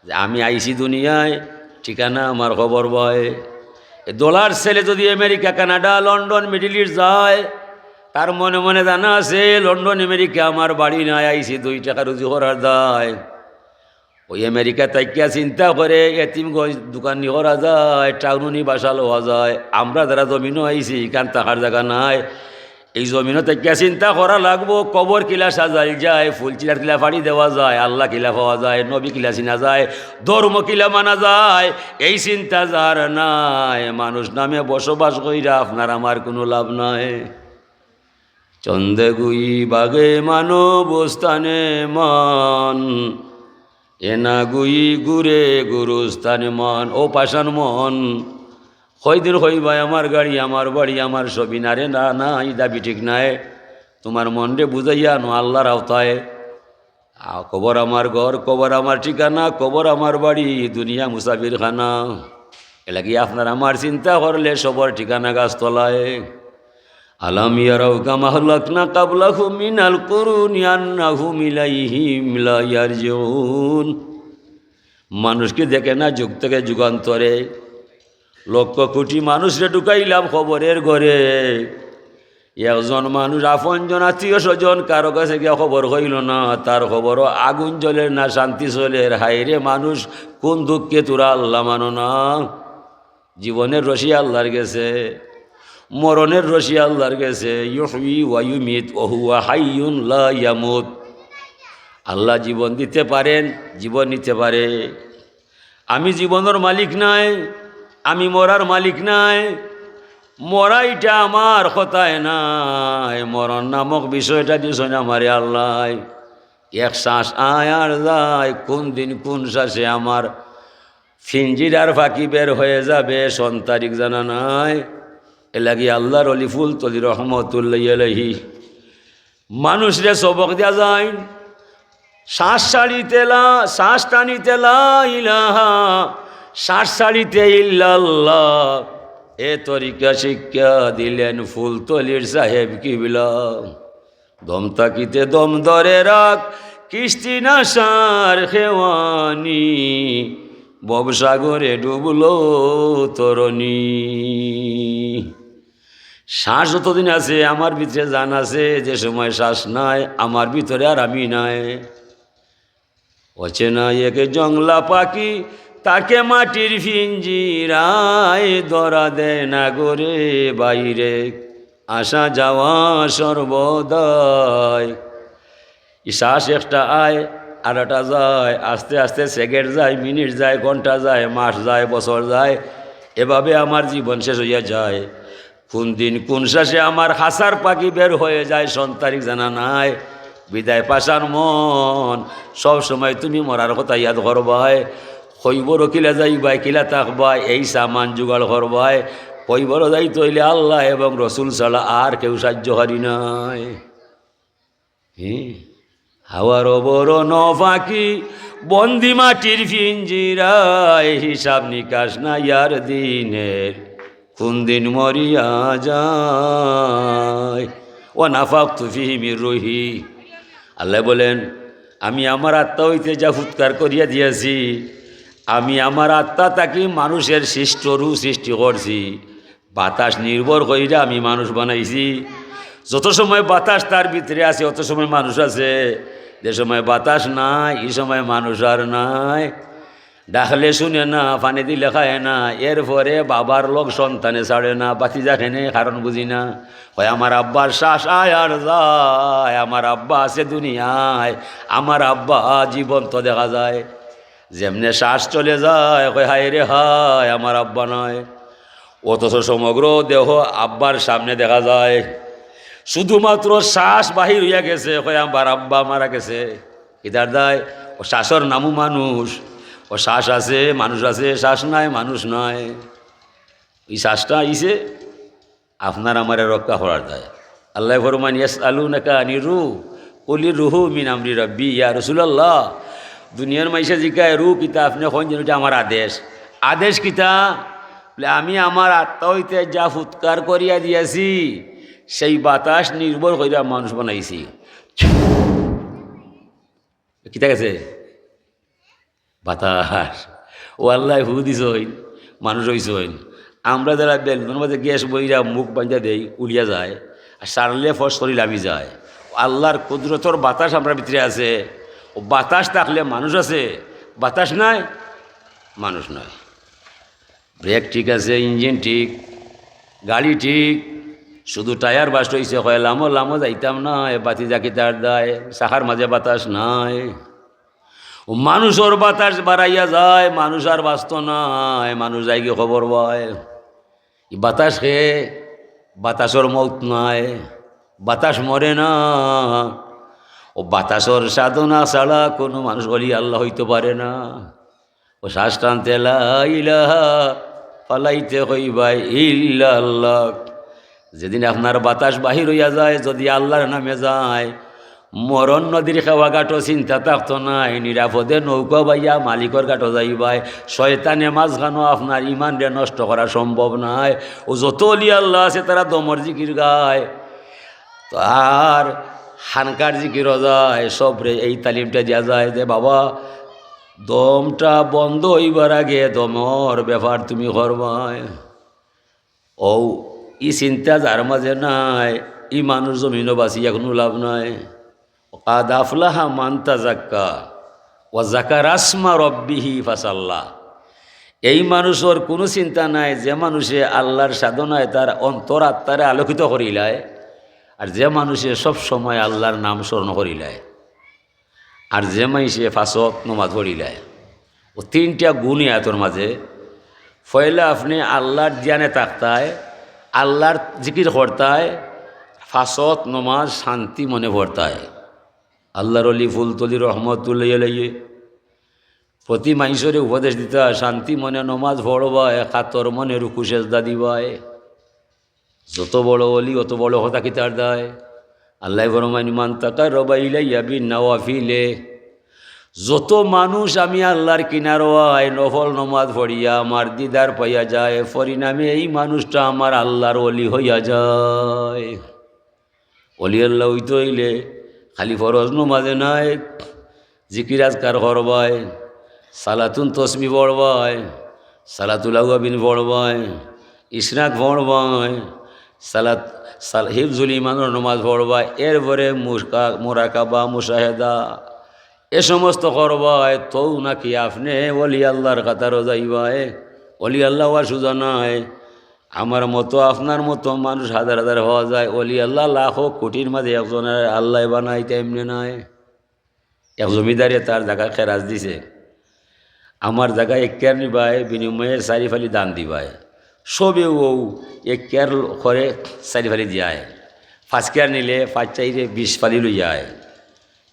যে আমি আইছি দুনিয়ায়, ঠিকানা আমার কবর বায়। এ ডলার ছেলে যদি America, Canada, London, middle east যায়, তার মনে মনে জানা আছে, "লন্ডন, আমেরিকা আমার বাড়ি নায়, আইছি দুই টেকা রুজি করার দায়।" ওই আমেরিকা থাকিয়া চিন্তা করে, এতিম গজ দোকান নি করা যায়, টাউনো নি বাসা লওয়া যায়। আমরা যারা জমিনো আইছি, ইখান থাকার জাগা নাই। এই জমিনো থাকিয়া চিন্তা করা লাগবো, কবর কিলা সাজাইল যায়, ফুল চিলার কিলা ফাড়ি দেওয়া যায়, আল্লাহ কিলা পাওয়া যায়, নবী কিলা চিনা যায়, ধর্ম কিলা মানা যায়। এই চিন্তা যার নাই, মানুষ নামে বসবাস কইরা আপনার আমার কুনু লাভ নাই। চন্দে গুই বাগে মানব স্থানে মান, এনা গুই গুরে গুরুস্থানে মান। ও পাষাণ মন, কয়দিন কইবায় আমার গাড়ি, আমার বাড়ি, আমার সবিন? আরে না, না, ই দাবি ঠিক নায়। তুমার মনরে বুঝাইয়া আনো আল্লাহর আওতায়। আ, কবর আমার ঘর, কবর আমার ঠিকানা, কবর আমার বাড়ি, দুনিয়া মুসাফির খানা। এলাগি আপনার আমার চিন্তা করলে সবর ঠিকানা গাছতলায়। আলাম ইয়ারাউ কাম আহলাকনা কাবলাহুম মিনাল কুরুনি আন্নাহুম ইলাইহিম লা ইয়ারজিউন। মানুষ কি দেখে না যুগ থেকে যুগান্তরে? লক্ষ কোটি মানুষরে ঢুকাইলাম কবরের ঘরে। একজন মানুষ, আপনজন, আত্মীয় স্বজন, কারো কাছে গিয়া খবর কইল না, তার কবরো আগুন জ্বলের না, শান্তি চলের। হায় রে মানুষ, কোন দুঃখে তোরা আল্লাহ মানো না? জীবনের রশি আল্লাহর গেছে, মরণের রশি আল্লাহর গেছে। ইউহয়ি ওয়া ইউমিত ওয়া হুয়া হাইয়ুন লা ইয়ামুত। আল্লাহ জীবন দিতে পারেন, জীবন নিতে পারে। আমি জীবনর মালিক নায়, আমি মরার মালিক নায়। মরা ইটা আমার কথায় নায়, মরণ নামক বিষয়টা দিছইন আমারে আল্লায়। এক শ্বাস আয় আর যায়, কোন দিন কোন শ্বাসে আমার ফিঞ্জিরার ফাঁকি বের হয়ে যাবে, সন তারিখ জানা নাই। এলাগি আল্লাহর অলি ফুলতলি রহমতুল্লাহি আলাইহি মানুষরে সবক দিয়া যাইন, শ্বাস ছাড়িতে লা, শ্বাস টানিতে লা ইলাহা, শ্বাস ছাড়িতে ইল্লাল্লাহ। এ তরিকা শিক্ষা দিলেন ফুলতলির সাহেব কিবলা। দম থাকিতে দম ধরে রাখ, কিস্তি নাশার খেওয়ানি, ভবসাগরে ডুবলো তরণী। শ্বাস যতদিন আছে, আমার ভিতরে জান আছে, যে সময় শ্বাস নাই, আমার ভিতরে আর আমি নাই। অচেনা এক জংলা পাখি, তাকে মাটির ফিঞ্জিরায় ধরা দেয় না গো রে বাইরে, আসা যাওয়া সর্বদাই। ই শ্বাস একটা আয়, আর একটা যায়, আস্তে আস্তে সেকেন্ড যায়, মিনিট যায়, ঘন্টা যায়, মাস যায়, বছর যায়, এভাবে আমার জীবন শেষ হইয়া যায়। কোন দিন কোন শ্বাসে আমার খাঁচার পাখি বের হয়ে যায়, সন তারিখ জানা নাই। বিদায় পাষাণ মন, সব সময় তুমি মরার কথা ইয়াদ করবায়। কইবরো কিলা যাইবায়, কিলা থাকবায়, এই সামান জোগাড় করবায়। কইবরো যাইতে অইলে আল্লাহ এবং রসুল ছাড়া আর কেউ সাহায্যকারী নাই। হে, হাওয়ার বড় ন ফাঁকি, বন্দি মাটির ফিঞ্জিরায়, হিসাব নিকাশ নাই আর দিনের, কোন দিন মরিয়া যায়। ওয়া নাফাখতু ফিহি মির রুহি। আল্লাহ বলেন, আমি আমার আত্মা হইতে যা ফুৎকার করিয়া দিয়াছি, আমি আমার আত্মা থাকি মানুষের সৃষ্ট রুহ সৃষ্টি করছি। বাতাস নির্ভর কইরা আমি মানুষ বানাইছি। যত সময় বাতাস তার ভিতরে আছে, অত সময় মানুষ আছে। যে সময় বাতাস নাই, ই সময় মানুষ আর নাই। ডাকলে শুনে না, পানি দিলে খায় না। এরপরে বাবার লগ সন্তানে ছাড়ে না, বাতি যাকে নেই, কারণ বুঝি না। কয়, "আমার আব্বার শ্বাস আয় আর যায়, আমার আব্বা আছে দুনিয়ায়, আমার আব্বা জীবন্ত দেখা যায়।" যেমনে শ্বাস চলে যায়, কয়, "হায় রে হায়, আমার আব্বা নাই।" অথচ সমগ্র দেহ আব্বার সামনে দেখা যায়, শুধুমাত্র শ্বাস বাহির অইয়া গেছে, কয়, "আমার আব্বা মারা গেছে।" ইতার দায়, ও শ্বাসর নামও মানুষ, ও শ্বাস আছে, মানুষ আছে, শ্বাস নাই, মানুষ নাই। ই শ্বাসটা আইছে আপনার আমারে রক্ষা করার দায়। আল্লায় ফরমাইন, "ইয়াসআলুনাকা আনির রূহ, কুলির রূহু মিন আমরি রাব্বি।" ইয়া রাসূলুল্লাহ, দুনিয়ার মাইনষে জিকায়, "রূহ কিতা?" আপনে কইন যে, "ইটা আমার আদেশ।" আদেশ কিতা? বলে, "আমি আমার আত্মা অইতে যা ফুৎকার করিয়া দিয়াছি, সেই বাতাস নির্ভর করিয়া মানুষ বানাইছি।" কিতা গেছে? বাতাস। ও আল্লায় ফু দিছইন, মানুষ অইছইন। আমরা যারা বেলুনর মাঝে গ্যাস বইরা মুখ বান্ধা দেই, উড়িয়া যায়, আর সারলে ফস করি লামি যায়। ও আল্লার কুদরতর বাতাস আমরার ভিতরে আছে। ও বাতাস থাকলে মানুষ আছে, বাতাস নাই, মানুষ নাই। ব্রেক ঠিক আছে, ইঞ্জিন ঠিক, গাড়ি ঠিক, শুধু টায়ার বাস্ট অইছে, কয়, "লামো, লামো যাইতাম নায়, বাতি জাকি তার দায়, চাকার মাঝে বাতাস নাই।" ও মানুষর বাতাস বাড়াইয়া যায়, মানুষ আর বাঁচতো নায়, মানুষ যায়গি খবর পায়। ই বাতাস কে? বাতাসর মউত নাই, বাতাস মরে না। ও বাতাসর সাধনা ছাড়া কোনো মানুষ অলি আল্লাহ অইতো পারে না। ও শ্বাস টানতে লা ইলাহা ফালাইতে কইবায় ইল্লাল্লাহ। যেদিন আপনার বাতাস বাহির অইয়া যায়, যদি আল্লার নামে যায়, মরণ নদীর খেওয়া ঘাটও চিন্তা থাকতো নায়, নিরাপদে নৌকা বাইয়া মালিকর ঘাটও যাইবায়। শয়তানে মাঝখানো আপনার ইমানরে নষ্ট করা সম্ভব নায়। ও যত অলি আল্লাহ আছে, তারা দমর জিকির গায়। তো আর হানকার জিকিরও যায়, সবরে এই তালিমটা দিয়া যায় যে, "বাবা, দমটা বন্ধ অইবার আগে দমর ব্যাপার তুমি করবায়।" ও, ই চিন্তা যার মাঝে নাই, ই মানুষ জমিনো বাঁচিয়া কোনো লাভ নাই। কাদ আফলাহা মান তাজাক্কা ওয়া যাকারা ইসমা রাব্বিহি ফাসাল্লা। এই মানুষর কোনো চিন্তা নাই, যে মানুষে আল্লার সাধনায় তার অন্তর আত্মারে আলোকিত করিলায়, আর যে মানুষে সব সময় আল্লার নাম স্মরণ করিলায়, আর যে মাইনষে পাঁচ ওয়াক্ত নমাজ পড়িলায়। ও তিনটা গুণ ই আয়াতর মাঝে। পয়লা আপনে আল্লার ধ্যানে থাকতায়, আল্লার জিকির করতায়, পাঁচ ওয়াক্ত নমাজ শান্তি মনে পড়তায়। আল্লার অলি ফুলতলি রহমতুল্লাহি আলাইহি প্রতি মাইনষরে উপদেশ দিতা, "শান্তি মনে নমাজ পড়বায়, কাতর মনে রুকু সেজদা দিবায়।" যত বড় অলি, অত বড় কথা কিতার দায়? আল্লায় ফরমাইন, "মান তাকাররাবা ইলাইয়া বিন নাওয়াফিলে।" যত মানুষ আমি আল্লার কিনারো আয়, নফল নমাজ পড়িয়া আমার দিদার পাইয়া যায়, পরিণামে এই মানুষটা আমার আল্লার অলি হইয়া যায়। অলি আল্লাহ অইতে অইলে খালি ফরজ নমাজে নায়, জিকির আজকার করবায়, সালাতুন তসবি পড়বায়, সালাতুল আওয়াবিন পড়বায়, ইশরাক পড়বায়, সালাত, সাল-, হিফজুল ইমানর নমাজ পড়বায়, এরপরে মুশকা-, মুরাকাবা, মুশাহেদা, এ সমস্ত করবায়, তৌ নাকি আপনে অলি আল্লার কাতারো যাইবায়। অলি আল্লাহ অওয়া সুজা নায়। আমার মতো, আপনার মতো মানুষ হাজার হাজার পাওয়া যায়, অলি আল্লাহ লাখো কোটির মাঝে একজনরে আল্লায় বানাইতা এমনে নায়। এক জমিদারে তার জাগা খেরাজ দিছে, "আমার জাগা এক কেয়ার নিবায়, বিনিময়ে চারি ফালি ধান দিবায়।" সবে অউ এক কেয়ার করে চারি ফালি দিয়ায়, পাঁচ কেয়ার নিলে পাঁচ চাইরে বিশ ফালি লইয়ায়।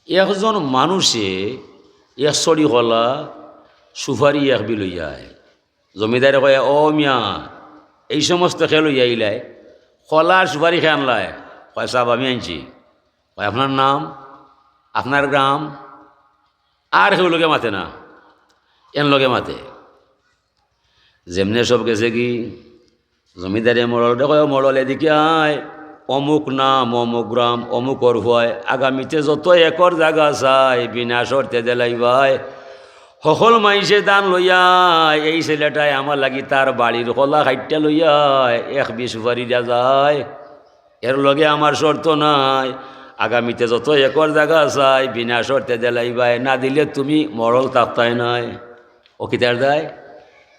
একজন মানুষে এক ছড়ি কলা, সুপারি এক বি লইয়ায়। জমিদারে কয়, "ও মিয়া, এই সমস্ত কে লইয়া আইলায়, কলা আর সুপারি কে আনলায়?" কয়, "সাব, আমি আনছি।" কয়, "আপনার নাম, আপনার গ্রাম?" আর কেউ লগে মাতে না, এন লগে মাতে। যেমনে সব গেছেগি, জমিদারে মড়লরে কয়, "ও মড়ল, এদিকে আয়, অমুক নাম, অমুক গ্রাম, অমুকর পুয়ায়, আগামীতে যত একর জাগা চায়, বিনা শর্তে দিলাইবায়।" হকল মাইনষে ধান লইয়া, এই ছেলেটায় আমার লাগি তার বাড়ির কলা কাইট্টা লইয়া এক বি সুপারি দিয়া যায়। এর লগে আমার শর্ত নাই, আগামীতে যত একর জাগা চায়, বিনা শর্তে দিলাইবায়, না দিলে তুমি মড়ল থাকতায় নায়। ও কিতার দায়?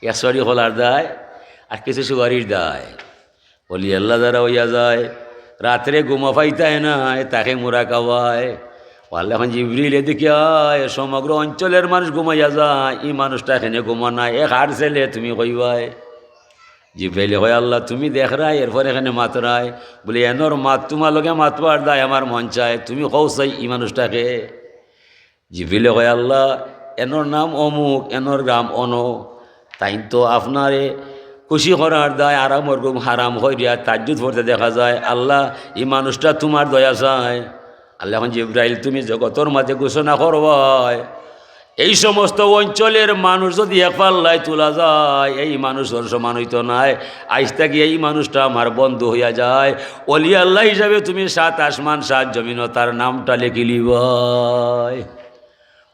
এক ছড়ি কলার দায়, আর কিছু সুপারির দায়। অলি আল্লাহ যারা অইয়া যায়, রাত্রে ঘুমা পাইতায় নায়, তাকে মুরাকাবায়। ও আল্লাহ, এখন জিবরিল এদিকে আয়, সমগ্র অঞ্চলের মানুষ ঘুমাইয়া যায়, ই মানুষটা এখানে ঘুমা নাই, এ কার ছেলে তুমি কইবায়। জিব্রাইলে কয়, "আল্লাহ, তুমি দেখরায়, এরপরে কেনে মাতরায়?" বলে, "এনর মাত তুমার লগে মাতবার দায় আমার মন চায়, তুমি কও চাই ই মানুষটা কে।" জিব্রাইলে কয়, "আল্লাহ, এনর নাম অমুক, এনর গ্রাম অনো, তাইন তো আপনারে খুশি করার দায় আরামর ঘুম হারাম করিয়া তাহাজ্জুদ পড়তে দেখা যায়। আল্লাহ, ই মানুষটা তুমার দয়া চায়।" আল্লাহ কইন, "জিব্রাইল, তুমি জগতর মাঝে ঘোষণা করবায়, এই সমস্ত অঞ্চলের মানুষ যদি এক পাল্লায় তুলা যায়, এই মানুষর সমান অইতো নায়। আইজ থাকি এই মানুষটা আমার বন্ধু অইয়া যায়। অলি আল্লাহ হিসাবে তুমি সাত আসমান, সাত জমিনো তার নামটা লেখিলিবায়।"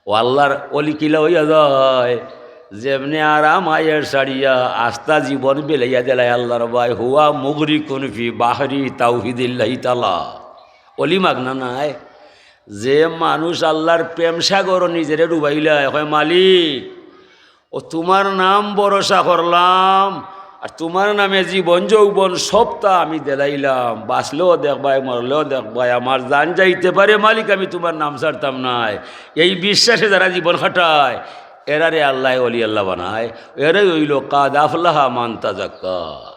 ও আল্লাহর অলি কিলা অইয়া যায়, যেমনে আরাম আয়েশ ছাড়িয়া আস্তা জীবন বিলাইয়া দিলায় আল্লাহর বায়, হুয়া মুগরিকুন ফি বাহরি তাওহিদিল্লাহি তাআলা। অলি মাগনা নায়। যে মানুষ আল্লাহর প্রেম সাগরো নিজেরে ডুবাইলায়, কয়, "মালিক, ও তুমার নাম ভরসা করলাম, আর তুমার নামে জীবন যৌবন সবতা আমি দিলাইলাম, বাঁচলেও দেখবায়, মরলেও দেখবায়, আমার জান যাইতে পারে, মালিক, আমি তুমার নাম ছাড়তাম নায়।" এই বিশ্বাসে যারা জীবন কাটায়, এরারে আল্লায় অলি আল্লাহ বানায়। এরাই অইলো কাদ আফলাহা মান তাজাক্কা।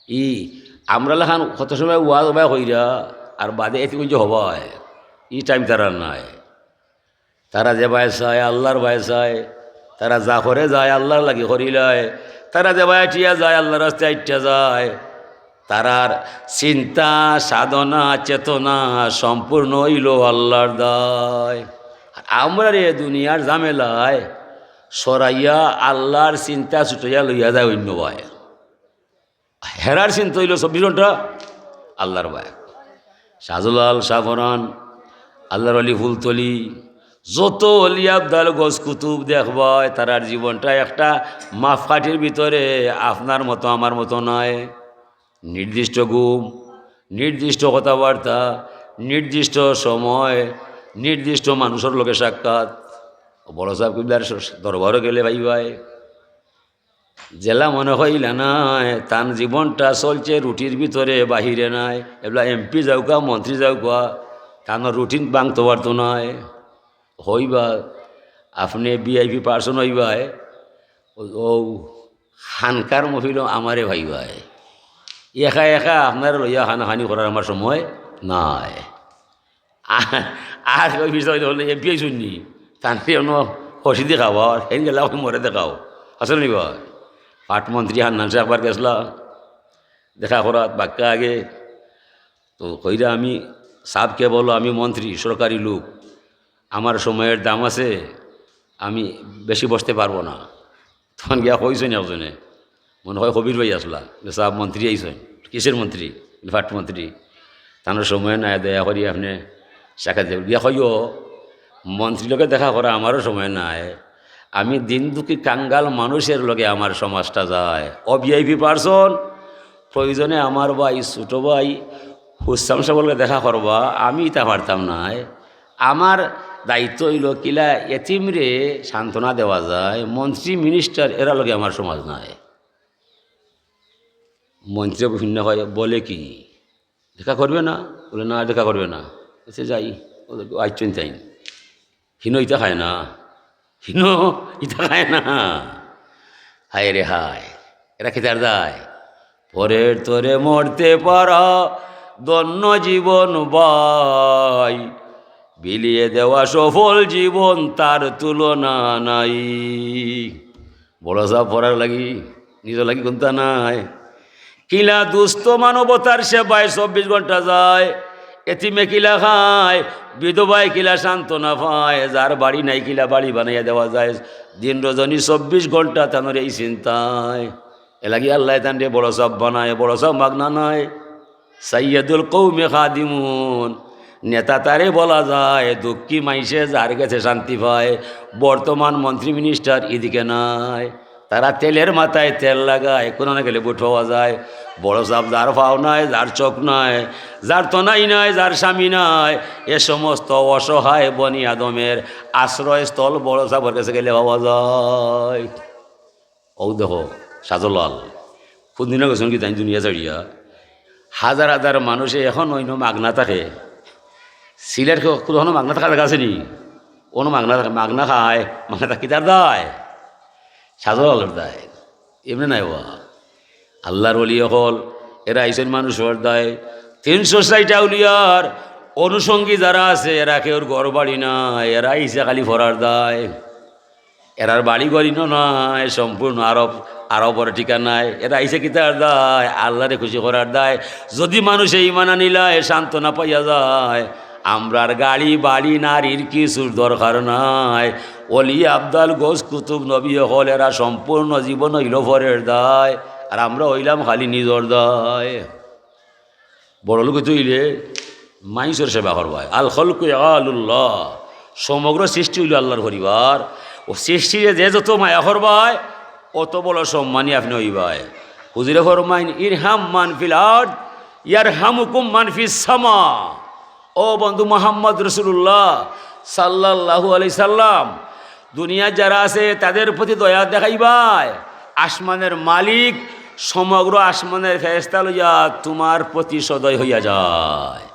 ই আমরা লাখান কত সময় ওয়াজ ওবায় কইরা, আর বাদে এতে কুঞ্জ হবায়, ই টাইম তারার নায়। তারা যেবায় চায়, আল্লাহর বায় চায়। তারা যা করে যায়, আল্লাহর লাগি করিলায়। তারা যেবায় টিয়া যায়, আল্লাহর রাস্তায় আইট্টা যায়। তারার চিন্তা, সাধনা, চেতনা সম্পূর্ণ অইলো আল্লাহর দায়। আর আমরারে দুনিয়ার ঝামেলায় সরাইয়া আল্লাহর চিন্তা ছুটাইয়া লইয়া যায় অইন্য বায়। হেরার চিন্তা অইলো চব্বিশ ঘন্টা আল্লাহর বায়। শাহজালাল, শাহপরান, আল্লাহর অলি ফুলতলি, যত অলি আবদাল গজ কুতুব দেখবায়, তারার জীবনটা একটা মাপকাঠির ভিতরে আপনার মতো আমার মতো নায়। নির্দিষ্ট ঘুম, নির্দিষ্ট কথাবার্তা, নির্দিষ্ট সময়, নির্দিষ্ট মানুষর লগে সাক্ষাৎ। বড় সাব কিবলার স-, দরবারো গেলে পাইবায়, যেলা মনে অইলা নায়, তান জীবনটা চলছে রুটির ভিতরে, বাহিরে নায়। এবলা এমপি যাউক্কা, মন্ত্রী যাউক্কা, তান রুটিন ভাঙতো পারতো নায়। অইবা, আপনে ভিআইপি পার্সন অইবায়, ও, ও খানকার মহফিলো আমারে পাইবায়। একা একা আপনারে লইয়া কানাকানি করার আমার সময় নায়। আর, আর ওই বিষয় হইলে এমপি অইছইন নি, তানরে অনো হসিদি খাওয়াও, আর হেন গেলা অউ মরে দেখাও। আসলে নি ভাই? পাট মন্ত্রী হান্নান সাব একবার গেছলা দেখা করাত বাক্কা আগে। তো কইরা, "আমি, সাবকে বলো আমি মন্ত্রী, সরকারি লোক, আমার সময়ের দাম আছে, আমি বেশি বসতে পারবো না।" তখন গিয়া কইছইন একজনে, মনে হয় কবির ভাই আছলা, যে, "সাব, মন্ত্রী আইছইন।" "কিসের মন্ত্রী?" বলে, "পাট মন্ত্রী।" "তানর সময় নাই, দয়া করি আপনে সাক্ষাৎ দেবেন।" গিয়া কইও, "মন্ত্রীর লগে দেখা করা আমারও সময় নাই, আমি দিন দুঃখী কাঙ্গাল মানুষের লগে আমার সমাজটা যায়। ও ভিআইপি পার্সন, প্রয়োজনে আমার ভাই, ছোট ভাই হুসাম সাবর লগে দেখা করবা, আমি ইতা পারতাম নায়।" আমার দায়িত্ব অইলো কিলা এতিমরে সান্ত্বনা দেওয়া যায়, মন্ত্রী মিনিস্টার এরার লগে আমার সমাজ নায়। মন্ত্রী বিভিন্ন হয়, বলে কি, "দেখা করবে না?" বলে, "না, দেখা করবে না।" আচ্ছা, যাই, ও আইছইন তাইন। হিনো ইতা খায় না, হিনো ইতা খায় না। হায় রে হায়, এরা কিতার দায়? পরের তরে মরতে পারা ধন্য জীবন ভাই, বিলিয়ে দেওয়া সফল জীবন তার তুলনা নাই। বড় সাব পড়ার লাগি, নিজর লাগি কুন্তা নাই। কিলা দুস্থ মানবতার সেবায় চব্বিশ ঘন্টা যায়, এতিমে কিলা খায়, বিধবায় কিলা সান্ত্বনা পায়, যার বাড়ি নাই কিলা বাড়ি বানাইয়া দেওয়া যায়। দিন রজনী চব্বিশ ঘন্টা তানর এই চিন্তায়। এলাগি আল্লায় তানরে বড় সাব বানায়, বড় সাব মাগনা নায়। সাইয়্যিদুল কওমি খাদিমুন, নেতা তারে বলা যায়, দুঃখী মাইনষে যার গেছে শান্তি পায়। বর্তমান মন্ত্রী মিনিস্টার ইদিকে নাই, তারা তেলের মাথায় তেল লাগায়, কোনো না গেলে ভোট পাওয়া যায়। বড় সাব যার পাও নাই, যার চোখ নাই, যার তনাই নাই, যার স্বামী নাই, এ সমস্ত অসহায় বনি আদমের আশ্রয়স্থল বড় সাবর গেছে গেলে পাওয়া যায়। ও দেখো, শাহজালাল, কোন দিনও গেছইন কি তাইন দুনিয়া ছাড়িয়া? হাজার হাজার মানুষে এখন অইন্য মাগনা থাকে। সিলেট কে-, কোনো মাগনা থাকার জাগা আছে নি? কোনো মাগনা থাকে, মাগনা খায়, মাগনা থাকে, কিতার দায়? শাহজালালর দায়। এমনে নাই বা। আল্লাহর ওলি অকল, এরা আইছইন মানুষ অওয়ার দায়। তিনশো ষাইট আউলিয়ার অনুষঙ্গী যারা আছে, এরা কেউর ঘর বাড়ি নাই, এরা আইছে খালি ফরার দায়। এরার বাড়ি ঘর ইনো নাই, সম্পূর্ণ আরব, আরবর ঠিকানায়। এরা আইছে কিতার দায়? আল্লাহরে খুশি করার দায়। যদি মানুষে ইমান আনিলায়, সান্ত্বনা পাইয়া যায়, আমরার গাড়ি বাড়ি নারীর কিছুর দরকার নাই। ওলি আবদাল গৌস কুতুব নবী অকল, এরা সম্পূর্ণ জীবন অইলো ফরের দায়, আর আমরা অইলাম খালি নিজর দায়। বড় লোক অইতে অইলে মাইনষর সেবা করবায়। আল খলকু ইয়ালুল্লাহ, সমগ্র সৃষ্টি অইলো আল্লাহর পরিবার। ও সৃষ্টিরে যে যত মায়া করবায়, অত বড় সম্মানী আপনে অইবায়। হুজুরে ফরমাইন, ইরহাম মান ফিল আরদ ইয়ারহামুকুম মান ফিস সামা। ও বন্ধু মুহাম্মদ রাসূলুল্লাহ সাল্লাল্লাহু আলাইহি সাল্লাম, দুনিয়াত যারা আছে তাদের প্রতি দয়া দেখাইবায়, আসমানের মালিক সমগ্র আসমানের ফেরেশতা লইয়া তোমার প্রতি সদয় হইয়া যায়।